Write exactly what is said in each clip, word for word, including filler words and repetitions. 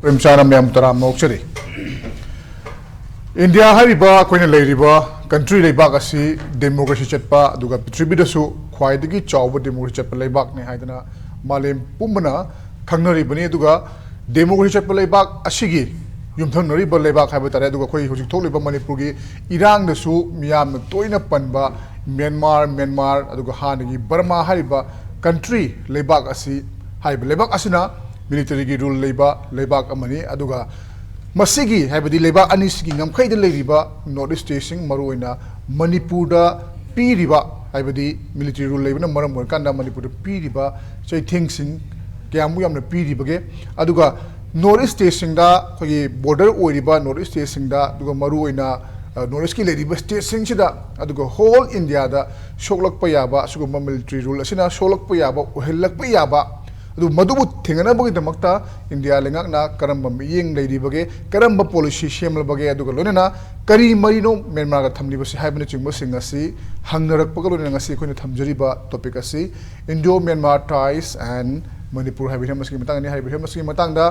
ꯄ꯭ꯔꯦꯝꯆꯥꯟꯗ ꯃꯌꯥꯝ ꯇꯔꯥꯝꯅ ꯑꯣꯛꯆꯔꯤ꯫ ꯏꯟꯗꯤꯌꯥ ꯍꯥꯏꯔꯤꯕ ꯑꯩꯈꯣꯏꯅ ꯂꯩꯔꯤꯕ ꯀꯟꯇ꯭ꯔꯤ ꯂꯩꯕꯥꯛ ꯑꯁꯤ ꯗꯦꯃꯣꯀ꯭ꯔꯦꯁꯤ ꯆꯠꯄ, ꯑꯗꯨꯒ ꯄ꯭ꯔꯤꯊꯤꯕꯤꯗꯁꯨ ꯈ꯭ꯋꯥꯏꯗꯒꯤ ꯆꯥꯎꯕ ꯗꯦꯃꯣꯀ꯭ꯔꯦꯁꯤ ꯆꯠꯄ ꯂꯩꯕꯥꯛꯅꯤ ꯍꯥꯏꯗꯅ ꯃꯥꯂꯦꯝ ꯄꯨꯝꯕꯅ ꯈꯪꯅꯔꯤꯕꯅꯤ꯫ ꯑꯗꯨꯒ ꯗꯦꯃꯣꯀ꯭ꯔꯦꯁꯤ ꯆꯠꯄ ꯂꯩꯕꯥꯛ ꯑꯁꯤꯒꯤ ꯌꯨꯝꯊꯪꯅꯔꯤꯕ ꯂꯩꯕꯥꯛ ꯍꯥꯏꯕ ꯇꯥꯔꯦ꯫ ꯑꯗꯨꯒ ꯑꯩꯈꯣꯏ ꯍꯧꯖꯤꯛ ꯊꯣꯛꯂꯤꯕ ꯃꯅꯤꯄꯨꯔꯒꯤ ꯏꯔꯥꯡꯗꯁꯨ ꯃꯤꯌꯥꯝꯅ ꯇꯣꯏꯅ ꯄꯟꯕ ꯃ꯭ꯌꯥꯟꯃꯥꯔ, ꯃ꯭ꯌꯥꯟꯃꯥꯔ, ꯑꯗꯨꯒ ꯍꯥꯟꯅꯒꯤ ꯕꯔꯃꯥ ꯍꯥꯏꯔꯤꯕ ꯀꯟꯇ꯭ꯔꯤ ꯂꯩꯕꯥꯛ ꯑꯁꯤ, ꯍꯥꯏꯔꯤꯕ ꯂꯩꯕꯥꯛ ꯑꯁꯤꯅ ꯃꯤꯂꯤꯇꯔꯤꯒꯤ ꯔꯨꯜ ꯂꯩꯕ ꯂꯩꯕꯥꯛ ꯑꯃꯅꯤ꯫ ꯑꯗꯨꯒ ꯃꯁꯤꯒꯤ, ꯍꯥꯏꯕꯗꯤ ꯂꯩꯕꯥꯛ ꯑꯅꯤꯁꯤꯒꯤ ꯉꯝꯈꯩꯗ ꯂꯩꯔꯤꯕ ꯅꯣꯔꯠ ꯏꯁ ꯁ꯭ꯇꯦꯠꯁꯤꯡ, ꯃꯔꯨꯑꯣꯏꯅ ꯃꯅꯤꯄꯨꯔꯗ ꯄꯤꯔꯤꯕ, ꯍꯥꯏꯕꯗꯤ ꯃꯤꯂꯤꯇꯔꯤ ꯔꯨꯜ ꯂꯩꯕꯅ ꯃꯔꯝ ꯑꯣꯏꯔꯀꯥꯟꯗ ꯃꯅꯤꯄꯨꯔꯗ ꯄꯤꯔꯤꯕ ꯆꯩꯊꯦꯡꯁꯤꯡ ꯀꯌꯥꯃꯨꯛ ꯌꯥꯝꯅ ꯄꯤꯔꯤꯕꯒꯦ, ꯑꯗꯨꯒ ꯅꯣꯔꯠ ꯏꯁ ꯁ꯭ꯇꯦꯠꯁꯤꯡꯗ, ꯑꯩꯈꯣꯏꯒꯤ ꯕꯣꯔꯗꯔ ꯑꯣꯏꯔꯤꯕ ꯅꯣꯔꯠ ꯏꯁ ꯁ꯭ꯇꯦꯠꯁꯤꯡꯗ, ꯑꯗꯨꯒ ꯃꯔꯨꯑꯣꯏꯅ, ꯑ, ꯅꯣꯔꯠ ꯏꯁꯀꯤ ꯂꯩꯔꯤꯕ ꯁ꯭ꯇꯦꯠꯁꯤꯡꯁꯤꯗ, ꯑꯗꯨꯒ ꯍꯣꯜ ꯏꯟꯗꯤꯌꯥꯗ ꯁꯣꯛꯂꯛꯄ ꯌꯥꯕ ꯑꯁꯤꯒꯨꯝꯕ ꯃꯤꯂꯤꯇꯔꯤ ꯔꯨꯜ ꯑꯁꯤꯅ ꯁꯣꯛꯂꯛꯄ ꯌꯥꯕ, ꯑꯣꯏꯍꯜꯂꯛꯄ ꯌꯥꯕ, ꯑꯗꯨ ꯃꯗꯨꯕꯨ ꯊꯦꯡꯅꯅꯕꯒꯤꯗꯃꯛꯇ ꯏꯟꯗꯤꯌꯥ ꯂꯩꯉꯥꯛꯅ ꯀꯔꯝꯕ ꯃꯤꯠꯌꯦꯡ ꯂꯩꯔꯤꯕꯒꯦ, ꯀꯔꯝꯕ ꯄꯣꯂꯤꯁꯤ ꯁꯦꯝꯂꯕꯒꯦ, ꯑꯗꯨꯒ ꯂꯣꯏꯅꯅ ꯀꯔꯤ ꯃꯔꯤꯅꯣ ꯃ꯭ꯌꯥꯟꯃꯥꯔꯒ ꯊꯝꯂꯤꯕꯁꯤ ꯍꯥꯏꯕꯅꯆꯤꯡꯕꯁꯤꯡ ꯑꯁꯤ ꯍꯪꯅꯔꯛꯄꯒ ꯂꯣꯏꯅꯅ ꯉꯁꯤ ꯑꯩꯈꯣꯏꯅ ꯊꯝꯖꯔꯤꯕ ꯇꯣꯄꯤꯛ ꯑꯁꯤ Indo Myanmar Ties and Manipur ꯍꯥꯏꯕ ꯍꯤꯔꯝ ꯑꯁꯤꯒꯤ ꯃꯇꯥꯡꯗꯅꯤ꯫ ꯍꯥꯏꯔꯤꯕ ꯍꯤꯔꯝ ꯑꯁꯤꯒꯤ ꯃꯇꯥꯡꯗ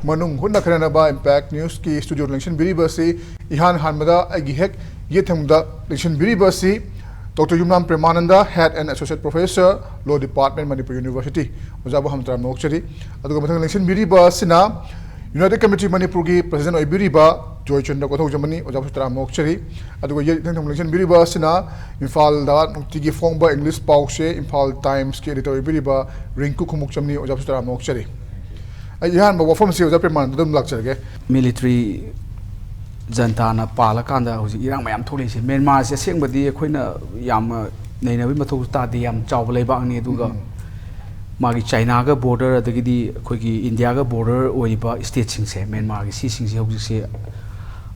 ꯃꯅꯨꯡ ꯍꯨꯠꯅ ꯈꯟꯅꯅꯕ ꯏꯝꯄꯦꯛ ꯅ꯭ꯌꯨꯁꯀꯤ ꯁ꯭ꯇꯨꯗꯤꯑꯣꯗ ꯂꯦꯡꯁꯤꯟꯕꯤꯔꯤꯕ ꯑꯁꯤ ꯏꯍꯥꯟ ꯍꯥꯟꯕꯗ ꯑꯩꯒꯤ ꯍꯦꯛ ꯌꯦꯠ ꯊꯪꯕꯗ ꯂꯦꯡꯁꯤꯟꯕꯤꯔꯤꯕ ꯑꯁꯤ doctor Yumnam Premananda, Head and Associate Professor, Law Department,ꯃꯅꯤꯄꯨꯔ ꯌꯨꯅꯤꯚꯔꯁꯤꯇꯤ꯫ ꯑꯣꯖꯥꯕꯨ ꯍꯝꯇ꯭ꯔꯥꯝ ꯅꯣꯛꯆꯔꯤ꯫ ꯑꯗꯨꯒ ꯃꯊꯪ ꯂꯦꯡꯁꯤꯟꯕꯤꯔꯤꯕ ꯑꯁꯤꯅ ꯌꯨꯅꯥꯏꯇꯦꯗ ꯀꯃꯤꯇꯤ ꯃꯅꯤꯄꯨꯔꯒꯤ ꯄ꯭ꯔꯁꯤꯗꯦꯟ ꯑꯣꯏꯕꯤꯔꯤꯕ ꯖꯣꯏꯆꯟꯗ꯭ꯔ ꯀꯣꯊꯧꯖꯃꯅꯤ꯫ ꯑꯣꯖꯥꯕꯨꯁꯨ ꯇꯔꯥꯝꯅ ꯑꯣꯛꯆꯔꯤ꯫ ꯑꯗꯨꯒ ꯌꯦꯠ ꯊꯪꯕ ꯂꯦꯡꯁꯤꯟꯕꯤꯔꯤꯕ ꯑꯁꯤꯅ ꯏꯝꯐꯥꯜꯗ ꯅꯨꯡꯇꯤꯒꯤ ꯐꯣꯡꯕ ꯏꯪꯂꯤꯁ ꯄꯥꯎꯆꯦ ꯏꯝꯐꯥꯜ ꯇꯥꯏꯝꯁꯀꯤ ꯑꯦꯗꯤꯇꯔ ꯑꯣꯏꯕꯤꯔꯤꯕ ꯔꯤꯡꯀꯨ ꯈꯨꯃꯨꯛꯆꯝꯅꯤ꯫ ꯑꯣꯖꯥꯕꯨꯁꯨ ꯇꯔꯥꯝꯅ ꯑꯣꯛꯆꯔꯤ꯫ ꯑꯩ ꯑꯍꯥꯟꯕ ꯋꯥꯐꯝꯁꯤ ꯑꯣꯖꯥ ꯄ꯭ꯔꯦꯃꯥꯅꯟꯗ ꯑꯗꯨꯝ ꯂꯥꯛꯆꯔꯒꯦ꯫ ꯃꯤꯂꯤꯇꯔꯤ ꯖꯟꯇꯥꯅ ꯄꯥꯜꯂꯀꯥꯟꯗ ꯍꯧꯖꯤꯛ ꯏꯔꯥꯡ ꯃꯌꯥꯝ ꯊꯣꯛꯂꯛꯏꯁꯦ, ꯃ꯭ꯌꯥꯟꯃꯥꯔꯁꯦ ꯑꯁꯦꯡꯕꯗꯤ ꯑꯩꯈꯣꯏꯅ ꯌꯥꯝꯅ ꯅꯩꯅꯕꯒꯤ ꯃꯊꯧꯁꯨ ꯇꯥꯗꯦ, ꯌꯥꯝ ꯆꯥꯎꯕ ꯂꯩꯕꯥꯛꯅꯤ꯫ ꯑꯗꯨꯒ ꯎꯝ꯫ ꯃꯥꯒꯤ ꯆꯥꯏꯅꯥꯒ ꯕꯣꯔꯗꯔ, ꯑꯗꯒꯤꯗꯤ ꯑꯩꯈꯣꯏꯒꯤ ꯏꯟꯗꯤꯌꯥꯒ ꯕꯣꯔꯗꯔ ꯑꯣꯏꯔꯤꯕ ꯁ꯭ꯇꯦꯠꯁꯤꯡꯁꯦ, ꯃ꯭ꯌꯥꯟꯃꯥꯔꯒꯤ ꯁꯤꯁꯤꯡꯁꯦ ꯍꯧꯖꯤꯛꯁꯦ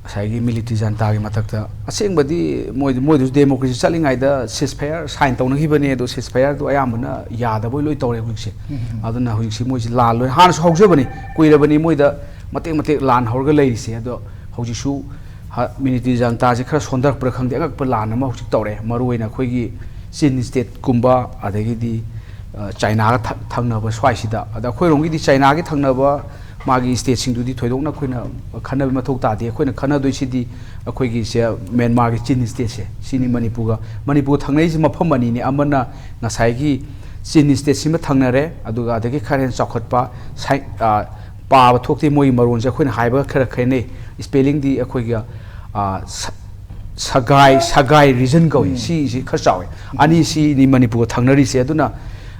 ꯉꯁꯥꯏꯒꯤ ꯃꯤꯂꯤꯇꯔꯤ ꯖꯟꯇꯥꯒꯤ ꯃꯊꯛꯇ, ꯑꯁꯦꯡꯕꯗꯤ ꯃꯣꯏ, ꯃꯣꯏꯗꯁꯨ ꯗꯦꯃꯣꯀ꯭ꯔꯦꯁꯤ ꯆꯠꯂꯤꯉꯩꯗ ꯁꯤꯁꯐꯥꯌꯔ ꯁꯥꯏꯟ ꯇꯧꯅꯈꯤꯕꯅꯦ꯫ ꯑꯗꯣ ꯁꯤꯁꯐꯥꯌꯔꯗꯣ ꯑꯌꯥꯝꯕꯅ ꯌꯥꯗꯕ ꯂꯣꯏ ꯇꯧꯔꯦ ꯍꯧꯖꯤꯛꯁꯦ꯫ ꯎꯝ꯫ ꯑꯗꯨꯅ ꯍꯧꯖꯤꯛꯁꯤ ꯃꯣꯏꯁꯤ ꯂꯥꯟ ꯂꯣꯏ, ꯍꯥꯟꯅꯁꯨ ꯍꯧꯖꯕꯅꯤ, ꯀꯨꯏꯔꯕꯅꯤ ꯃꯣꯏꯗ ꯃꯇꯦꯛ ꯃꯇꯦꯛ ꯂꯥꯟ ꯍꯧꯔꯒ ꯂꯩꯔꯤꯁꯦ꯫ ꯑꯗꯣ ꯍꯧꯖꯤꯛꯁꯨ ꯍ-, ꯃꯤꯂꯤꯇꯔꯤ ꯖꯟꯇꯥꯁꯦ ꯈꯔ ꯁꯣꯟꯊꯔꯛꯄ꯭ꯔꯥ ꯈꯪꯗꯦ, ꯑꯉꯛꯄ ꯂꯥꯟ ꯑꯃ ꯍꯧꯖꯤꯛ ꯇꯧꯔꯦ, ꯃꯔꯨꯑꯣꯏꯅ ꯑꯩꯈꯣꯏꯒꯤ ꯆꯤꯟ ꯁ꯭ꯇꯦꯠꯀꯨꯝꯕ, ꯑꯗꯒꯤꯗꯤ, ꯑ, ꯆꯥꯏꯅꯥꯒ ꯊ-, ꯊꯪꯅꯕ ꯁ꯭ꯋꯥꯏꯁꯤꯗ꯫ ꯑꯗ ꯑꯩꯈꯣꯏꯔꯣꯝꯒꯤꯗꯤ ꯆꯥꯏꯅꯥꯒꯤ ꯊꯪꯅꯕ ꯃꯥꯒꯤ ꯁ꯭ꯇꯦꯠꯁꯤꯡꯗꯨꯗꯤ ꯊꯣꯏꯗꯣꯛꯅ ꯑꯩꯈꯣꯏꯅ ꯈꯟꯅꯕ ꯃꯊꯧ ꯇꯥꯗꯦ꯫ ꯑꯩꯈꯣꯏꯅ ꯈꯟꯅꯗꯣꯏꯁꯤꯗꯤ ꯑꯩꯈꯣꯏꯒꯤꯁꯦ ꯃ꯭ꯌꯥꯟꯃꯥꯔꯒꯤ ꯆꯤꯟ ꯁ꯭ꯇꯦꯠꯁꯦ ꯁꯤꯅꯤ꯫ ꯃꯅꯤꯄꯨꯔꯒ ꯃꯅꯤꯄꯨꯔ ꯊꯪꯅꯔꯤꯁꯦ ꯃꯐꯝ ꯑꯅꯤꯅꯤ꯫ ꯑꯃꯅ ꯉꯁꯥꯏꯒꯤ ꯆꯤꯟ ꯁ꯭ꯇꯦꯠꯁꯤꯃ ꯊꯪꯅꯔꯦ, ꯑꯗꯨꯒ ꯑꯗꯒꯤ ꯈꯔ ꯍꯦꯟꯅ ꯆꯥꯎꯈꯠꯄ ꯁꯥꯏ-, ꯑ, ꯄꯥꯕ ꯊꯣꯛꯇꯦ ꯃꯣꯏꯒꯤ ꯃꯔꯣꯟꯁꯦ, ꯑꯩꯈꯣꯏꯅ ꯍꯥꯏꯕꯒ ꯈꯔ ꯈꯦꯠꯅꯩ꯫ ꯁ꯭ꯄꯦꯂꯤꯡꯗꯤ ꯑꯩꯈꯣꯏꯒ, ꯑ, ꯁ-, ꯁꯒꯥꯏ, ꯁꯒꯥꯏ ꯔꯤꯖꯟ ꯀꯧꯏ꯫ ꯎꯝ꯫ ꯁꯤꯁꯤ ꯈꯔ ꯆꯥꯎꯋꯦ꯫ ꯑꯅꯤꯁꯤꯅꯤ ꯃꯅꯤꯄꯨꯔꯒ ꯊꯪꯅꯔꯤꯁꯦ꯫ ꯑꯗꯨꯅ,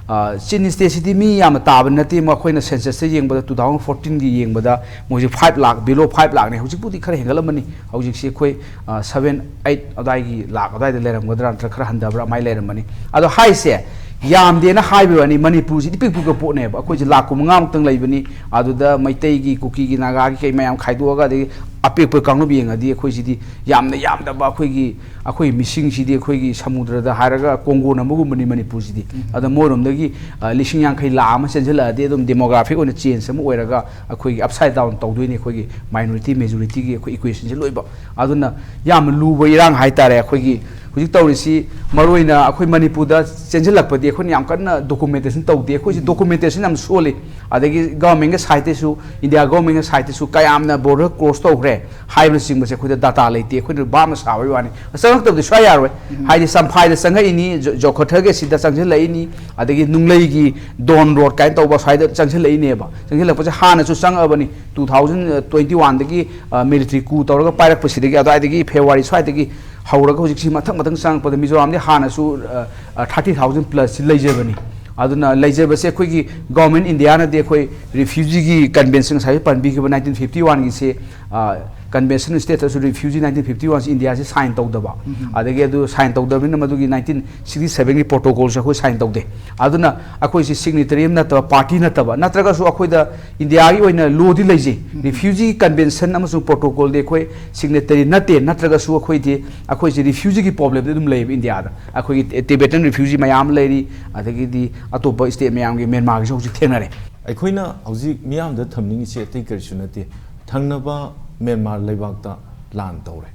ꯑ, ꯆꯤꯟ ꯁ꯭ꯇꯦꯠꯁꯤꯗꯤ ꯃꯤ ꯌꯥꯝꯅ ꯇꯥꯕ ꯅꯠꯇꯦ꯫ ꯃꯈꯣꯏꯅ ꯁꯦꯟꯁꯁꯇ ꯌꯦꯡꯕꯗ, ꯇꯨ ꯊꯥꯎꯖꯟ ꯐꯣꯔꯇꯤꯟꯒꯤ ꯌꯦꯡꯕꯗ ꯃꯣꯏꯁꯦ ꯐꯥꯏꯚ ꯂꯥꯈ, below ꯐꯥꯏꯚ ꯂꯥꯈꯅꯦ꯫ ꯍꯧꯖꯤꯛꯄꯨꯗꯤ ꯈꯔ ꯍꯦꯟꯒꯠꯂꯝꯃꯅꯤ꯫ ꯍꯧꯖꯤꯛꯁꯤ ꯑꯩꯈꯣꯏ, ꯑ, ꯁꯚꯦꯟ, ꯑꯩꯠ ꯑꯗꯨꯋꯥꯏꯒꯤ ꯂꯥꯛ ꯑꯗꯨꯋꯥꯏꯗ ꯂꯩꯔꯝꯒꯗ꯭ꯔꯥ, ꯅꯠꯇ꯭ꯔꯒ ꯈꯔ ꯍꯟꯊꯕ꯭ꯔꯥ ꯑꯗꯨꯃꯥꯏꯅ ꯂꯩꯔꯝꯃꯅꯤ꯫ ꯑꯗꯣ ꯍꯥꯏꯁꯦ ꯌꯥꯝꯗꯦꯅ ꯍꯥꯏꯕ ꯋꯥꯅꯤ, ꯃꯅꯤꯄꯨꯔꯁꯤꯗꯤ ꯄꯤꯛ ꯄꯤꯛꯄ ꯄꯣꯠꯅꯦꯕ꯫ ꯑꯩꯈꯣꯏꯁꯦ ꯂꯥꯛ ꯀꯨꯟꯃꯉꯥꯃꯨꯛꯇꯪ ꯂꯩꯕꯅꯤ꯫ ꯑꯗꯨꯗ ꯃꯩꯇꯩꯒꯤ, ꯀꯨꯀꯤꯒꯤ, ꯅꯥꯒꯥꯒꯤ ꯀꯩ ꯃꯌꯥꯝ ꯈꯥꯏꯗꯣꯛꯑꯒ, ꯑꯗꯒꯤ ꯑꯄꯤꯛꯄ ꯀꯥꯡꯂꯨꯞ ꯌꯦꯡꯉꯗꯤ ꯑꯩꯈꯣꯏꯁꯤꯗꯤ ꯌꯥꯝꯅ ꯌꯥꯝꯗꯕ ꯑꯩꯈꯣꯏꯒꯤ, ꯑꯩꯈꯣꯏ ꯃꯤꯁꯤꯡꯁꯤꯗꯤ ꯑꯩꯈꯣꯏꯒꯤ ꯁꯃꯨꯗ꯭ꯔꯗ ꯍꯥꯏꯔꯒ ꯀꯣꯡꯒꯣꯟ ꯑꯃꯒꯨꯝꯕꯅꯤ ꯃꯅꯤꯄꯨꯔꯁꯤꯗꯤ꯫ ꯑꯗ ꯃꯣꯏꯔꯣꯝꯗꯒꯤ, ꯑ, ꯂꯤꯁꯤꯡ ꯌꯥꯡꯈꯩ, ꯂꯥꯛ ꯑꯃ ꯆꯦꯟꯁꯤꯜꯂꯛꯑꯗꯤ ꯑꯗꯨꯝ demographic ꯑꯣꯏꯅ change ꯑꯃ ꯑꯣꯏꯔꯒ ꯑꯩꯈꯣꯏꯒꯤ upside down ꯇꯧꯗꯣꯏꯅꯤ ꯑꯩꯈꯣꯏꯒꯤ minority majorityꯒꯤ ꯑꯩꯈꯣꯏ equationꯁꯦ ꯂꯣꯏꯕ꯫ ꯑꯗꯨꯅ ꯌꯥꯝꯅ ꯂꯨꯕ ꯏꯔꯥꯡ ꯍꯥꯏꯇꯥꯔꯦ꯫ ꯑꯩꯈꯣꯏꯒꯤ ꯍꯧꯖꯤꯛ ꯇꯧꯔꯤꯁꯤ ꯃꯔꯨꯑꯣꯏꯅ ꯑꯩꯈꯣꯏ ꯃꯅꯤꯄꯨꯔꯗ ꯆꯦꯟꯁꯤꯜꯂꯛꯄꯗꯤ ꯑꯩꯈꯣꯏꯅ ꯌꯥꯝ ꯀꯟꯅ documentation ꯇꯧꯗꯦ꯫ ꯑꯩꯈꯣꯏꯁꯤ documentation ꯌꯥꯝ ꯁꯣꯜꯂꯤ꯫ ꯑꯗꯒꯤ governmentꯒꯤ sideꯇꯁꯨ, India governmentꯒꯤ sideꯇꯁꯨ ꯀꯌꯥꯝꯅ border cross ꯇꯧꯈ꯭ꯔꯦ ꯍꯥꯏꯕꯅꯆꯤꯡꯕꯁꯦ ꯑꯩꯈꯣꯏꯗ data ꯂꯩꯇꯦ꯫ ꯑꯩꯈꯣꯏꯅ ꯚꯥꯞꯅ ꯁꯥꯕꯒꯤ ꯋꯥꯅꯤ꯫ ꯆꯪꯉꯛꯇꯕꯗꯤ ꯁꯨꯡꯌꯥ ꯌꯥꯔꯣꯏ꯫ ꯍꯥꯏꯗꯤ ꯆꯝꯐꯥꯏꯗ ꯆꯪꯉꯛꯏꯅꯤ, ꯖꯣ-, ꯖꯣꯈꯠꯊꯔꯒ ꯁꯤꯗ ꯆꯪꯁꯤꯜꯂꯛꯏꯅꯤ, ꯑꯗꯒꯤ ꯅꯨꯡꯂꯩꯒꯤ ꯗꯣꯟ ꯔꯣꯗ ꯀꯥꯏꯅ ꯇꯧꯕ ꯁ꯭ꯋꯥꯏꯗ ꯆꯪꯁꯤꯜꯂꯛꯏꯅꯦꯕ꯫ ꯆꯪꯁꯤꯜꯂꯛꯄꯁꯦ ꯍꯥꯟꯅꯁꯨ ꯆꯪꯉꯛꯑꯕꯅꯤ꯫ Two thousand twenty oneꯗꯒꯤ, ꯑ, military coup ꯇꯧꯔꯒ ꯄꯥꯏꯔꯛꯄꯁꯤꯗꯒꯤ, ꯑꯗꯨꯋꯥꯏꯗꯒꯤ February ꯁ꯭ꯋꯥꯏꯗꯒꯤ ꯍꯧꯔꯒ ꯍꯧꯖꯤꯛꯁꯤ ꯃꯊꯪ ꯃꯊꯪ ꯆꯪꯉꯛꯄꯗ ꯃꯤꯖꯣꯔꯥꯝꯗꯤ ꯍꯥꯟꯅꯁꯨ, ꯑ, ꯑ, thirty thousand plusꯁꯤ ꯂꯩꯖꯕꯅꯤ꯫ ꯑꯗꯨꯅ ꯂꯩꯖꯕꯁꯦ ꯑꯩꯈꯣꯏꯒꯤ government Indiaꯅꯗꯤ ꯑꯩꯈꯣꯏ refugeeꯒꯤ convention ꯉꯁꯥꯏ ꯄꯟꯕꯤꯈꯤꯕ nineteen fifty oneꯒꯤꯁꯦ, ꯑ, convention statusꯇꯁꯨ refugee nineteen fifty oneꯁꯤ Indiaꯁꯤ sign ꯇꯧꯗꯕ, ꯑꯗꯒꯤ ꯑꯗꯨ sign ꯇꯧꯗꯕꯅꯤꯅ ꯃꯗꯨꯒꯤ nineteen sixty sevenꯒꯤ protocolꯁꯦ ꯑꯩꯈꯣꯏ sign ꯇꯧꯗꯦ꯫ ꯑꯗꯨꯅ ꯑꯩꯈꯣꯏꯁꯤ signatory ꯑꯃ ꯅꯠꯇꯕ, party ꯅꯠꯇꯕ, ꯅꯠꯇ꯭ꯔꯒꯁꯨ ꯑꯩꯈꯣꯏꯗ Indiaꯒꯤ ꯑꯣꯏꯅ lawꯗꯤ ꯂꯩꯖꯩ꯫ Refugee convention ꯑꯃꯁꯨꯡ protocolꯗꯤ ꯑꯩꯈꯣꯏ signatory ꯅꯠꯇꯦ, ꯅꯠꯇ꯭ꯔꯒꯁꯨ ꯑꯩꯈꯣꯏꯗꯤ, ꯑꯩꯈꯣꯏꯁꯤ refugeeꯒꯤ problemꯗꯤ ꯑꯗꯨꯝ ꯂꯩꯌꯦꯕ Indiaꯗ꯫ ꯑꯩꯈꯣꯏꯒꯤ Tibetan refugee ꯃꯌꯥꯝ ꯑꯃ ꯂꯩꯔꯤ, ꯑꯗꯒꯤꯗꯤ ꯑꯇꯣꯞꯄ state ꯃꯌꯥꯝꯒꯤ, ꯃ꯭ꯌꯥꯟꯃꯥꯔꯒꯤꯁꯨ ꯍꯧꯖꯤꯛ ꯊꯦꯡꯅꯔꯦ꯫ ꯑꯩꯈꯣꯏꯅ ꯍꯧꯖꯤꯛ ꯃꯤꯌꯥꯝꯗ ꯊꯝꯅꯤꯡꯉꯤꯁꯦ ꯑꯇꯩ ꯀꯔꯤꯁꯨ ꯅꯠꯇꯦ, ꯊꯪꯅꯕ ꯃ꯭ꯌꯥꯟꯃꯥꯔ ꯂꯩꯕꯥꯛꯇ ꯂꯥꯟ ꯇꯧꯔꯦ꯫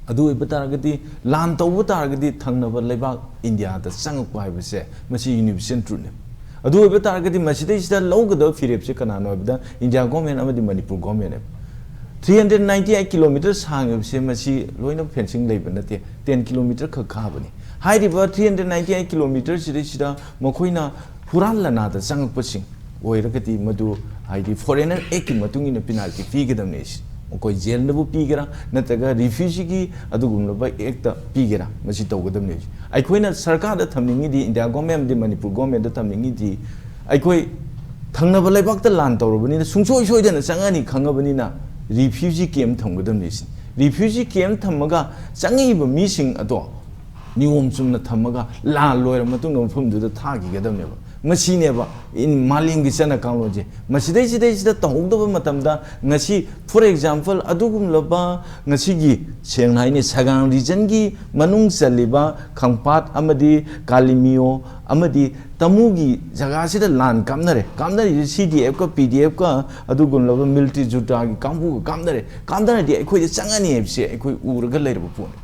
ꯑꯗꯨ ꯑꯣꯏꯕ ꯇꯥꯔꯒꯗꯤ, ꯂꯥꯟ ꯇꯧꯕ ꯇꯥꯔꯒꯗꯤ ꯊꯪꯅꯕ ꯂꯩꯕꯥꯛ ꯏꯟꯗꯤꯌꯥꯗ ꯆꯪꯉꯛꯄ ꯍꯥꯏꯕꯁꯦ ꯃꯁꯤ universal truthꯅꯦ꯫ ꯑꯗꯨ ꯑꯣꯏꯕ ꯇꯥꯔꯒꯗꯤ ꯃꯁꯤꯗꯩꯁꯤꯗ ꯂꯧꯒꯗꯕ ꯐꯤꯔꯦꯞꯁꯦ ꯀꯅꯥꯅꯣ ꯍꯥꯏꯕꯗ India government ꯑꯃꯗꯤ Manipur government ꯅꯦꯕ꯫ Three hundred ninety eight kilometer ꯁꯥꯡꯉꯤꯕꯁꯦ ꯃꯁꯤ ꯂꯣꯏꯅ fencing ꯂꯩꯕ ꯅꯠꯇꯦ, ten kilometer ꯈꯛ ꯈꯥꯕꯅꯤ꯫ ꯍꯥꯏꯔꯤꯕ three hundred ninety eight kilometer ꯁꯤꯗꯩꯁꯤꯗ ꯃꯈꯣꯏꯅ ꯍꯨꯔꯥꯟ ꯂꯅꯥꯗ ꯆꯪꯉꯛꯄꯁꯤꯡ ꯑꯣꯏꯔꯒꯗꯤ ꯃꯗꯨ ꯍꯥꯏꯗꯤ Foreigner Act ꯀꯤ ꯃꯇꯨꯡ ꯏꯟꯅ penalty ꯄꯤꯒꯗꯕꯅꯤ꯫ ꯃꯈꯣꯏ ꯖꯦꯜꯗꯕꯨ ꯄꯤꯒꯦꯔꯥ ꯅꯠꯇ꯭ꯔꯒ refugee ꯒꯤ ꯑꯗꯨꯒꯨꯝꯂꯕ act ꯇ ꯄꯤꯒꯦꯔꯥ ꯃꯁꯤ ꯇꯧꯒꯗꯕꯅꯤ꯫ ꯑꯩꯈꯣꯏꯅ ꯁꯔꯀꯥꯔꯗ ꯊꯝꯅꯤꯡꯉꯤꯗꯤ, India government ꯑꯃꯗꯤ Manipur government ꯇ ꯊꯝꯅꯤꯡꯉꯤꯗꯤ, ꯑꯩꯈꯣꯏ ꯊꯪꯅꯕ ꯂꯩꯕꯥꯛꯇ ꯂꯥꯟ ꯇꯧꯔꯕꯅꯤꯅ ꯁꯨꯡꯁꯣꯏ ꯁꯣꯏꯗꯅ ꯆꯪꯉꯅꯤ ꯈꯪꯉꯕꯅꯤꯅ refugee camp ꯊꯝꯒꯗꯕꯅꯤ꯫ Refugee camp ꯊꯝꯃꯒ ꯆꯪꯉꯛꯏꯕ ꯃꯤꯁꯤꯡ ꯑꯗꯣ ꯅꯤꯌꯣꯝ ꯆꯨꯝꯅ ꯊꯝꯃꯒ ꯂꯥꯟ ꯂꯣꯏꯔ ꯃꯇꯨꯡꯗ ꯃꯐꯝꯗꯨꯗ ꯊꯥꯈꯤꯒꯗꯕꯅꯦꯕ꯫ ꯃꯁꯤꯅꯦꯕ ꯏꯟ-, ꯃꯥꯂꯦꯝꯒꯤ ꯆꯠꯅ ꯀꯥꯡꯂꯣꯟꯁꯦ꯫ ꯃꯁꯤꯗꯩꯁꯤꯗꯩꯁꯤꯗ ꯇꯧꯍꯧꯗꯕ ꯃꯇꯝꯗ ꯉꯁꯤ, for example, ꯑꯗꯨꯒꯨꯝꯂꯕ ꯉꯁꯤꯒꯤ ꯁꯦꯡꯅ ꯍꯥꯏꯅꯤ ꯁꯒꯥꯡ region ꯒꯤ ꯃꯅꯨꯡ ꯆꯜꯂꯤꯕ ꯈꯪꯄꯥꯠ ꯑꯃꯗꯤ ꯀꯥꯂꯤꯃꯤꯌꯣ ꯑꯃꯗꯤ ꯇꯃꯨꯒꯤ ꯖꯒꯥꯁꯤꯗ ꯂꯥꯟ ꯀꯥꯞꯅꯔꯦ꯫ ꯀꯥꯞꯅꯔꯤꯁꯦ C D F ꯀ P D F ꯀ ꯑꯗꯨꯒꯨꯝꯂꯕ military junta ꯒꯤ ꯀꯥꯡꯕꯨꯒ ꯀꯥꯞꯅꯔꯦ꯫ ꯀꯥꯞꯅꯔꯗꯤ ꯑꯩꯈꯣꯏꯗ ꯆꯪꯉꯅꯤ ꯍꯥꯏꯕꯁꯦ ꯑꯩꯈꯣꯏ ꯎꯔꯒ ꯂꯩꯔꯕ ꯄꯣꯠꯅꯤ꯫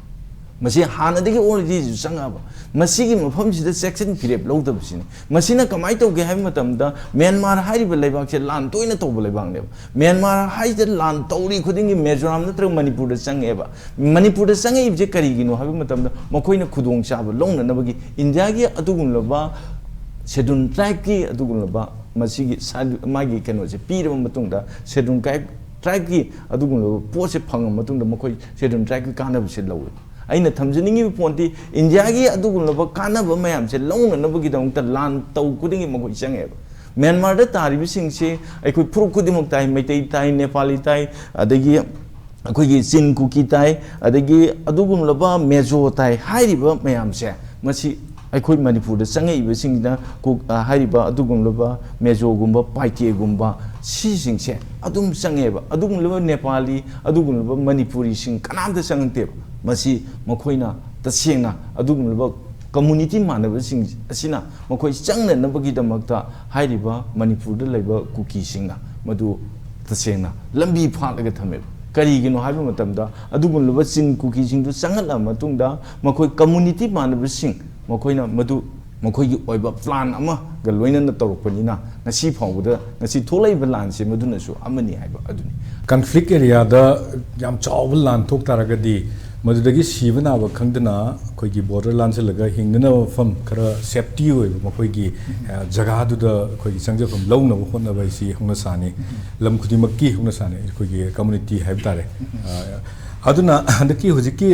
ꯃꯁꯤ ꯍꯥꯟꯅꯗꯒꯤ already ꯁꯨ ꯆꯪꯉꯛꯑꯕ꯫ ꯃꯁꯤꯒꯤ ꯃꯐꯝꯁꯤꯗ ꯆꯦꯛꯁꯤꯟ ꯐꯤꯔꯦꯞ ꯂꯧꯗꯕꯁꯤꯅꯤ꯫ ꯃꯁꯤꯅ ꯀꯃꯥꯏꯅ ꯇꯧꯒꯦ ꯍꯥꯏꯕ ꯃꯇꯝꯗ, ꯃ꯭ꯌꯥꯟꯃꯥꯔ ꯍꯥꯏꯔꯤꯕ ꯂꯩꯕꯥꯛꯁꯦ ꯂꯥꯟ ꯇꯣꯏꯅ ꯇꯧꯕ ꯂꯩꯕꯥꯛꯅꯦꯕ꯫ ꯃ꯭ꯌꯥꯟꯃꯥꯔ ꯍꯥꯏꯁꯤꯗ ꯂꯥꯟ ꯇꯧꯔꯤ ꯈꯨꯗꯤꯡꯒꯤ ꯃꯤꯖꯣꯔꯥꯝ ꯅꯠꯇ꯭ꯔꯒ ꯃꯅꯤꯄꯨꯔꯗ ꯆꯪꯉꯛꯑꯦꯕ꯫ ꯃꯅꯤꯄꯨꯔꯗ ꯆꯪꯉꯛꯏꯕꯁꯦ ꯀꯔꯤꯒꯤꯅꯣ ꯍꯥꯏꯕ ꯃꯇꯝꯗ, ꯃꯈꯣꯏꯅ ꯈꯨꯗꯣꯡꯆꯥꯕ ꯂꯧꯅꯅꯕꯒꯤ ꯏꯟꯗꯤꯌꯥꯒꯤ ꯑꯗꯨꯒꯨꯝꯂꯕ Schedule Tribe ꯀꯤ ꯑꯗꯨꯒꯨꯝꯂꯕ ꯃꯁꯤꯒꯤ ꯁꯥ-, ꯃꯥꯒꯤ ꯀꯩꯅꯣꯁꯦ ꯄꯤꯔꯕ ꯃꯇꯨꯡꯗ, Schedule Tribe, Tribe ꯀꯤ ꯑꯗꯨꯒꯨꯝꯂꯕ ꯄꯣꯠꯁꯦ ꯐꯪꯉꯕ ꯃꯇꯨꯡꯗ, ꯃꯈꯣꯏ Schedule Tribe ꯀꯤ ꯀꯥꯟꯅꯕꯁꯦ ꯂꯧꯋꯦ꯫ ꯑꯩꯅ ꯊꯝꯖꯅꯤꯡꯉꯤꯕ ꯄꯣꯏꯟꯠꯇꯤ, ꯏꯟꯗꯤꯌꯥꯒꯤ ꯑꯗꯨꯒꯨꯝꯂꯕ ꯀꯥꯟꯅꯕ ꯃꯌꯥꯝꯁꯦ ꯂꯧꯅꯅꯕꯒꯤꯗꯃꯛꯇ ꯂꯥꯟ ꯇꯧ ꯈꯨꯗꯤꯡꯒꯤ ꯃꯈꯣꯏ ꯆꯪꯉꯦꯕ꯫ ꯃ꯭ꯌꯥꯟꯃꯥꯔꯗ ꯇꯥꯔꯤꯕꯁꯤꯡꯁꯦ ꯑꯩꯈꯣꯏ ꯐꯨꯔꯨꯞ ꯈꯨꯗꯤꯡꯃꯛ ꯇꯥꯏ, ꯃꯩꯇꯩ ꯇꯥꯏ, ꯅꯦꯄꯥꯂꯤ ꯇꯥꯏ, ꯑꯗꯒꯤ ꯑꯩꯈꯣꯏꯒꯤ ꯆꯤꯟ ꯀꯨꯀꯤ ꯇꯥꯏ, ꯑꯗꯒꯤ ꯑꯗꯨꯒꯨꯝꯂꯕ ꯃꯦꯖꯣ ꯇꯥꯏ꯫ ꯍꯥꯏꯔꯤꯕ ꯃꯌꯥꯝꯁꯦ, ꯃꯁꯤ ꯑꯩꯈꯣꯏ ꯃꯅꯤꯄꯨꯔꯗ ꯆꯪꯉꯛꯏꯕꯁꯤꯡꯁꯤꯅ ꯀꯨ-, ꯑ, ꯍꯥꯏꯔꯤꯕ ꯑꯗꯨꯒꯨꯝꯂꯕ ꯃꯦꯖꯣꯒꯨꯝꯕ, ꯄꯥꯏꯇꯦꯒꯨꯝꯕ, ꯁꯤꯁꯤꯡꯁꯦ ꯑꯗꯨꯝ ꯆꯪꯉꯦꯕ꯫ ꯑꯗꯨꯒꯨꯝꯂꯕ ꯅꯦꯄꯥꯂꯤ, ꯑꯗꯨꯒꯨꯝꯂꯕ ꯃꯅꯤꯄꯨꯔꯤꯁꯤꯡ ꯀꯅꯥꯝꯇ ꯆꯪꯉꯛꯇꯦꯕ꯫ ꯃꯁꯤ ꯃꯈꯣꯏꯅ ꯇꯁꯦꯡꯅ ꯑꯗꯨꯒꯨꯝꯂꯕ community ꯃꯥꯟꯅꯕꯁꯤꯡ ꯑꯁꯤꯅ ꯃꯈꯣꯏ ꯆꯪꯅꯅꯕꯒꯤꯗꯃꯛꯇ ꯍꯥꯏꯔꯤꯕ ꯃꯅꯤꯄꯨꯔꯗ ꯂꯩꯕ ꯀꯨꯀꯤꯁꯤꯡꯅ ꯃꯗꯨ ꯇꯁꯦꯡꯅ ꯂꯝꯕꯤ ꯐꯥꯠꯂꯒ ꯊꯝꯃꯦꯕ꯫ ꯀꯔꯤꯒꯤꯅꯣ ꯍꯥꯏꯕ ꯃꯇꯝꯗ, ꯑꯗꯨꯒꯨꯝꯂꯕ ꯆꯤꯟ ꯀꯨꯀꯤꯁꯤꯡꯗꯨ ꯆꯪꯍꯜꯂꯕ ꯃꯇꯨꯡꯗ, ꯃꯈꯣꯏ community ꯃꯥꯟꯅꯕꯁꯤꯡ ꯃꯈꯣꯏꯅ ꯃꯗꯨ ꯃꯈꯣꯏꯒꯤ ꯑꯣꯏꯕ plan ꯑꯃꯒ ꯂꯣꯏꯅꯅ ꯇꯧꯔꯛꯄꯅꯤꯅ, ꯉꯁꯤ ꯐꯥꯎꯕꯗ, ꯉꯁꯤ ꯊꯣꯛꯂꯛꯏꯕ ꯂꯥꯟꯁꯦ ꯃꯗꯨꯅꯁꯨ ꯑꯃꯅꯤ ꯍꯥꯏꯕ ꯑꯗꯨꯅꯤ꯫ Conflict areaꯗ ꯌꯥꯝ ꯆꯥꯎꯕ ꯂꯥꯟ ꯊꯣꯛ ꯇꯥꯔꯒꯗꯤ, ꯃꯗꯨꯗꯒꯤ ꯁꯤꯕ ꯅꯥꯕ ꯈꯪꯗꯅ ꯑꯩꯈꯣꯏꯒꯤ border ꯂꯥꯟꯁꯤꯜꯂꯒ ꯍꯤꯡꯅꯅꯕ ꯃꯐꯝ ꯈꯔ safety ꯑꯣꯏꯕ ꯃꯈꯣꯏꯒꯤ, ꯑ, ꯖꯒꯥꯗꯨꯗ ꯑꯩꯈꯣꯏꯒꯤ ꯆꯪꯖꯐꯝ ꯂꯧꯅꯕ ꯍꯣꯠꯅꯕ ꯍꯥꯏꯁꯤ ꯍꯧꯅ ꯁꯥꯅꯤ꯫ ꯂꯝ ꯈꯨꯗꯤꯡꯃꯛꯀꯤ ꯍꯧꯅ ꯁꯥꯅꯤ, ꯑꯩꯈꯣꯏꯒꯤ community ꯍꯥꯏꯕ ꯇꯥꯔꯦ꯫ ꯑ, ꯑꯗꯨꯅ ꯍꯟꯗꯛꯀꯤ ꯍꯧꯖꯤꯛꯀꯤ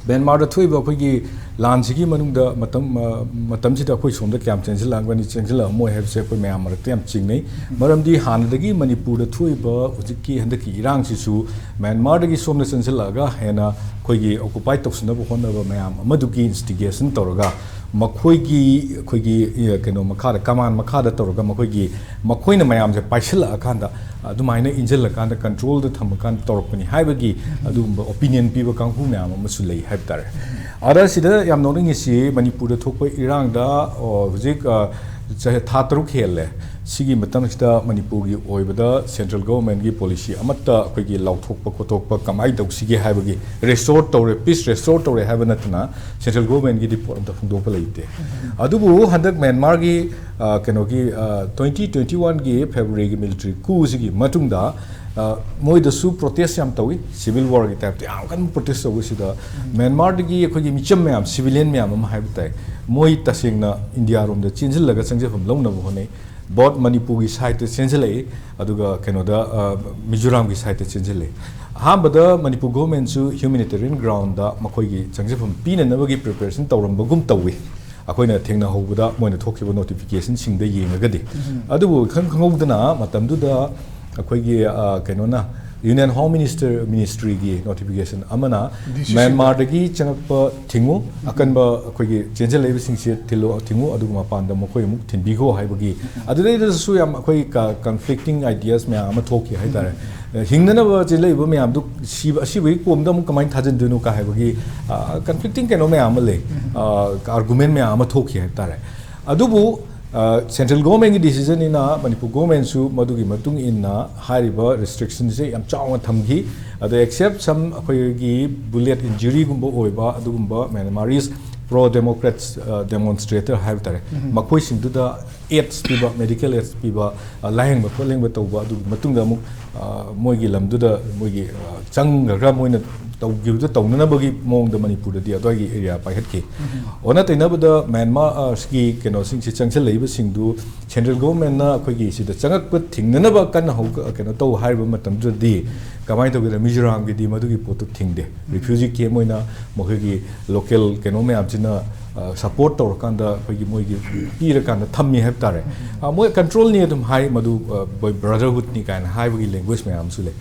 ꯃ꯭ꯌꯥꯟꯃꯥꯔꯗ ꯊꯣꯛꯏꯕ ꯑꯩꯈꯣꯏꯒꯤ ꯂꯥꯟꯁꯤꯒꯤ ꯃꯅꯨꯡꯗ ꯃꯇꯝ, ꯑ, ꯃꯇꯝꯁꯤꯗ ꯑꯩꯈꯣꯏ ꯁꯣꯝꯗ ꯀꯌꯥꯝ ꯆꯦꯟꯁꯤꯜꯂꯛꯑꯝꯒꯅꯤ, ꯆꯦꯟꯁꯤꯜꯂꯛꯑꯝꯃꯣꯏ ꯍꯥꯏꯕꯁꯦ ꯑꯩꯈꯣꯏ ꯃꯌꯥꯝ ꯃꯔꯛꯇ ꯌꯥꯝ ꯆꯤꯡꯅꯩ꯫ ꯃꯔꯝꯗꯤ ꯍꯥꯟꯅꯗꯒꯤ ꯃꯅꯤꯄꯨꯔꯗ ꯊꯣꯛꯏꯕ ꯍꯧꯖꯤꯛꯀꯤ ꯍꯟꯗꯛꯀꯤ ꯏꯔꯥꯡꯁꯤꯁꯨ ꯃ꯭ꯌꯥꯟꯃꯥꯔꯗꯒꯤ ꯁꯣꯝꯗ ꯆꯦꯟꯁꯤꯜꯂꯛꯑꯒ ꯍꯦꯟꯅ ꯑꯩꯈꯣꯏꯒꯤ occupy ꯇꯧꯁꯤꯟꯅꯕ ꯍꯣꯠꯅꯕ ꯃꯌꯥꯝ ꯑꯃꯗꯨꯒꯤ instigation ꯇꯧꯔꯒ, ꯃꯈꯣꯏꯒꯤ, ꯑꯩꯈꯣꯏꯒꯤ, ꯑꯦ, ꯀꯩꯅꯣ ꯃꯈꯥꯗ, command ꯃꯈꯥꯗ ꯇꯧꯔꯒ ꯃꯈꯣꯏꯒꯤ, ꯃꯈꯣꯏꯅ ꯃꯌꯥꯝꯁꯦ ꯄꯥꯏꯁꯤꯜꯂꯛꯑꯀꯥꯟꯗ, ꯑꯗꯨꯃꯥꯏꯅ ꯏꯟꯁꯤꯜꯂꯀꯥꯟꯗ controlꯗ ꯊꯝꯃꯀꯥꯟꯗ ꯇꯧꯔꯛꯄꯅꯤ ꯍꯥꯏꯕꯒꯤ ꯑꯗꯨꯒꯨꯝꯕ opinion ꯄꯤꯕ ꯀꯥꯡꯕꯨ ꯃꯌꯥꯝ ꯑꯃꯁꯨ ꯂꯩ ꯍꯥꯏꯕ ꯇꯥꯔꯦ꯫ ꯑꯗ ꯁꯤꯗ ꯌꯥꯝ ꯅꯣꯛꯅꯤꯡꯉꯤꯁꯤ, ꯃꯅꯤꯄꯨꯔꯗ ꯊꯣꯛꯄ ꯏꯔꯥꯡꯗ, ꯑꯣ, ꯍꯧꯖꯤꯛ, ꯑ, ꯆꯍꯤ, ꯊꯥ ꯇꯔꯨꯛ ꯍꯦꯜꯂꯦ꯫ ꯁꯤꯒꯤ ꯃꯇꯝꯁꯤꯗ ꯃꯅꯤꯄꯨꯔꯒꯤ ꯑꯣꯏꯕꯗ central governmentꯀꯤ policy ꯑꯃꯠꯇ ꯑꯩꯈꯣꯏꯒꯤ ꯂꯥꯎꯊꯣꯛꯄ ꯈꯣꯠꯇꯣꯛꯄ ꯀꯃꯥꯏꯅ ꯇꯧꯁꯤꯒꯦ ꯍꯥꯏꯕꯒꯤ, restore ꯇꯧꯔꯦ, peace restore ꯇꯧꯔꯦ ꯍꯥꯏꯕ ꯅꯠꯇꯅ central governmentꯀꯤꯗꯤ ꯄꯣꯠ ꯑꯝꯇ ꯐꯣꯡꯗꯣꯛꯄ ꯂꯩꯇꯦ꯫ ꯑꯗꯨꯕꯨ ꯍꯟꯗꯛ ꯃ꯭ꯌꯥꯟꯃꯥꯔꯒꯤ, ꯑ, ꯀꯩꯅꯣꯒꯤ, ꯑ, twenty twenty oneꯒꯤ Februaryꯒꯤ military coupꯁꯤꯒꯤ ꯃꯇꯨꯡꯗ, ꯑ, ꯃꯣꯏꯗꯁꯨ protest ꯌꯥꯝ ꯇꯧꯏ, civil warꯒꯤ typeꯇ ꯌꯥꯝ ꯀꯟꯅ protest ꯇꯧꯕꯁꯤꯗ ꯃ꯭ꯌꯥꯟꯃꯥꯔꯗꯒꯤ ꯑꯩꯈꯣꯏꯒꯤ ꯃꯤꯆꯝ ꯃꯌꯥꯝ, civilian ꯃꯌꯥꯝ ꯑꯃ ꯍꯥꯏꯕ ꯇꯥꯏ, ꯃꯣꯏ ꯇꯁꯦꯡꯅ ꯏꯟꯗꯤꯌꯥꯔꯣꯝꯗ ꯆꯦꯟꯁꯤꯜꯂꯒ ꯆꯪꯖꯐꯝ ꯂꯧꯅꯕ ꯍꯣꯠꯅꯩ꯫ Both ꯃꯅꯤꯄꯨꯔꯒꯤ sideꯇ ꯆꯦꯟꯁꯤꯜꯂꯛꯏ, ꯑꯗꯨꯒ ꯀꯩꯅꯣꯗ, ꯑ, ꯃꯤꯖꯣꯔꯥꯝꯒꯤ sideꯇ ꯆꯦꯟꯁꯤꯜꯂꯛꯏ꯫ ꯑꯍꯥꯟꯕꯗ ꯃꯅꯤꯄꯨꯔ governmentꯁꯨ humanitarian groundꯗ ꯃꯈꯣꯏꯒꯤ ꯆꯪꯖꯐꯝ ꯄꯤꯅꯅꯕꯒꯤ preparation ꯇꯧꯔꯝꯕꯒꯨꯝ ꯇꯧꯏ, ꯑꯩꯈꯣꯏꯅ ꯊꯦꯡꯅꯍꯧꯕꯗ, ꯃꯣꯏꯅ ꯊꯣꯛꯈꯤꯕ notificationꯁꯤꯡꯗ ꯌꯦꯡꯉꯒꯗꯤ꯫ ꯑꯗꯨꯕꯨ ꯈꯪ-, ꯈꯪꯍꯧꯗꯅ ꯃꯇꯝꯗꯨꯗ ꯑꯩꯈꯣꯏꯒꯤ, ꯑ, ꯀꯩꯅꯣꯅ, Union Home Minister, ministryꯒꯤ notification ꯑꯃꯅ ꯃ꯭ꯌꯥꯟꯃꯥꯔꯗꯒꯤ ꯆꯪꯉꯛꯄ ꯊꯤꯡꯉꯨ, ꯑꯀꯟꯕ ꯑꯩꯈꯣꯏꯒꯤ ꯆꯦꯟꯁꯤꯜꯂꯛꯏꯕꯁꯤꯡꯁꯦ ꯊꯤꯜꯂꯣ, ꯊꯤꯡꯉꯨ, ꯑꯗꯨꯒ ꯃꯄꯥꯟꯗ ꯃꯈꯣꯏ ꯑꯃꯨꯛ ꯊꯤꯟꯕꯤꯈꯣ ꯍꯥꯏꯕꯒꯤ, ꯑꯗꯨꯗꯩꯗꯁꯨ ꯌꯥꯝ ꯑꯩꯈꯣꯏ ꯀ-, conflicting ideas ꯃꯌꯥꯝ ꯑꯃ ꯊꯣꯛꯈꯤ ꯍꯥꯏꯇꯥꯔꯦ꯫ ꯍꯤꯡꯅꯅꯕ ꯆꯦꯜꯂꯛꯏꯕ ꯃꯌꯥꯝꯗꯨ ꯁꯤꯕ, ꯑꯁꯤꯕꯒꯤ ꯀꯣꯝꯗ ꯑꯃꯨꯛ ꯀꯃꯥꯏꯅ ꯊꯥꯖꯤꯟꯗꯣꯏꯅꯣ ꯀ ꯍꯥꯏꯕꯒꯤ, ꯑ, conflicting ꯀꯩꯅꯣ ꯃꯌꯥꯝ ꯑꯃ ꯂꯩ, ꯑ, argument ꯃꯌꯥꯝ ꯑꯃ ꯊꯣꯛꯈꯤ ꯍꯥꯏꯇꯥꯔꯦ꯫ ꯑꯗꯨꯕꯨ, ꯑ, central governmentꯀꯤ decisionꯅꯤꯅ ꯃꯅꯤꯄꯨꯔ governmentꯁꯨ ꯃꯗꯨꯒꯤ ꯃꯇꯨꯡ ꯏꯟꯅ ꯍꯥꯏꯔꯤꯕ restrictionꯁꯦ ꯌꯥꯝ ꯆꯥꯎꯅ ꯊꯝꯈꯤ꯫ ꯑꯗ except some ꯑꯩꯈꯣꯏꯒꯤ bullet injuryꯒꯨꯝꯕ ꯑꯣꯏꯕ ꯑꯗꯨꯒꯨꯝꯕ Myanmarese ꯄ꯭ꯔꯣ ꯗꯦꯃꯣꯀ꯭ꯔꯦꯠꯁ ꯗꯦꯃꯣꯟꯁꯇ꯭ꯔꯦꯇꯔ ꯍꯥꯏꯕ ꯇꯥꯔꯦ, ꯃꯈꯣꯏꯁꯤꯡꯗꯨꯗ ꯑꯦꯗꯁ ꯄꯤꯕ, ꯃꯦꯗꯤꯀꯦꯜ ꯑꯦꯗꯁ ꯄꯤꯕ, ꯑ, ꯂꯥꯌꯦꯡꯕ ꯈꯣꯠꯂꯦꯡꯕ ꯇꯧꯕ, ꯑꯗꯨꯒꯤ ꯃꯇꯨꯡꯗ ꯑꯃꯨꯛ, ꯑ, ꯃꯣꯏꯒꯤ ꯂꯝꯗꯨꯗ ꯃꯣꯏꯒꯤ, ꯑ, ꯆꯪꯈ꯭ꯔꯒ ꯃꯣꯏꯅ ꯇꯧꯈꯤꯕꯗꯨ ꯇꯧꯅꯅꯕꯒꯤ ꯃꯑꯣꯡꯗ ꯃꯅꯤꯄꯨꯔꯗꯗꯤ ꯑꯗꯨꯋꯥꯏꯒꯤ ꯑꯦꯔꯤꯌꯥ ꯄꯥꯏꯈꯠꯈꯤ꯫ ꯑꯣꯟꯅ ꯇꯩꯅꯕꯗ ꯃ꯭ꯌꯥꯟꯃꯥꯔꯒꯤ ꯀꯩꯅꯣꯁꯤꯡꯁꯤ ꯆꯪꯁꯤꯜꯂꯛꯏꯕꯁꯤꯡꯗꯨ ꯁꯦꯟꯇ꯭ꯔꯦꯜ ꯒꯣꯚꯔꯟꯃꯦꯟꯠꯅ ꯑꯩꯈꯣꯏꯒꯤ ꯁꯤꯗ ꯆꯪꯉꯛꯄ ꯊꯤꯡꯅꯅꯕ ꯀꯟꯅ ꯍꯧ-, ꯀꯩꯅꯣ ꯇꯧ ꯍꯥꯏꯔꯤꯕ ꯃꯇꯝꯗꯨꯗꯗꯤ ꯀꯃꯥꯏꯅ ꯇꯧꯒꯦꯗ, ꯃꯤꯖꯣꯔꯥꯝꯒꯤꯗꯤ ꯃꯗꯨꯒꯤ ꯄꯣꯠꯇꯨ ꯊꯤꯡꯗꯦ꯫ ꯔꯤꯐ꯭ꯌꯨꯖꯤ ꯀꯦꯝꯞ ꯑꯣꯏꯅ ꯃꯈꯣꯏꯒꯤ ꯂꯣꯀꯦꯜ ꯀꯩꯅꯣ ꯃꯌꯥꯝꯁꯤꯅ, ꯑ, ꯁꯄꯣꯔꯠ ꯇꯧꯔꯀꯥꯟꯗ ꯑꯩꯈꯣꯏꯒꯤ ꯃꯣꯏꯒꯤ ꯄꯤꯔꯀꯥꯟꯗ ꯊꯝꯃꯤ ꯍꯥꯏꯕ ꯇꯥꯔꯦ꯫ ꯑ, ꯃꯣꯏ ꯀꯟꯇ꯭ꯔꯣꯜꯅꯤ ꯑꯗꯨꯝ ꯍꯥꯏ, ꯃꯗꯨ, ꯑ, ꯕ꯭ꯔꯗꯔꯍꯨꯗꯅꯤ ꯀꯥꯏꯅ ꯍꯥꯏꯕꯒꯤ ꯂꯦꯡꯒ꯭ꯋꯦꯖ ꯃꯌꯥꯝ ꯑꯃꯁꯨ ꯂꯩ꯫